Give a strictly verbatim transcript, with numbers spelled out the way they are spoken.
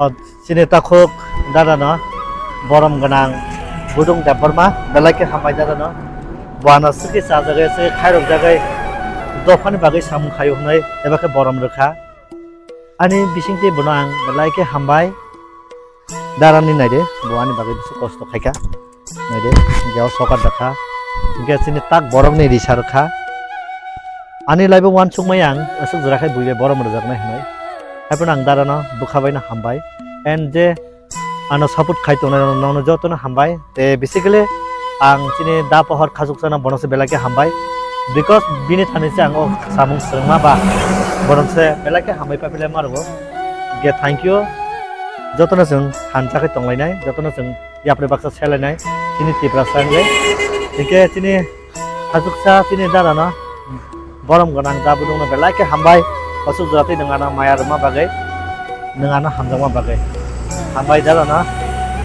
O, chini takhuk dada no, borom gwnang Budung Debbarma, belai khe hambai dada no. Bo ano swkhe chajagwi, swkhe khairokjagwi, dophani bagwi samung khaio hwnwi eba khe borom rwkha. Ani bisingtwi bono ang belai khe hambai. Dada ni naide, bo ani bagwi bisi kosto khaikha. Naide, hingke o sokar dakha. Hingke chini tak borok ni risa rwkha. Ani laibo uansukmai ang, aswk jora khai buibai borom rwjaknai hwnwi. Haiphano ang dada no bwkha bai no hambai. And je ano support khai tongnai rok no joto no hambai. Te basically ang chini da pohor khachuksa no bono se belai khe hambai. Because bini thani se ang o samung swrwngma ba bono se belai khe hambai paipilai ma rwo. Hingke thank you. Joto no chwng hamjakhe tonglainai, joto no chwng yapri baksa selainai chini Tiprasa wngwi. Hingke chini khachuksa chini dada no borom gwnang da budung no belai khe hambai. Aswk jora twi nwng ano maya rwma bagwi, nwng ano hamjakma bagwi. Hambai dada no.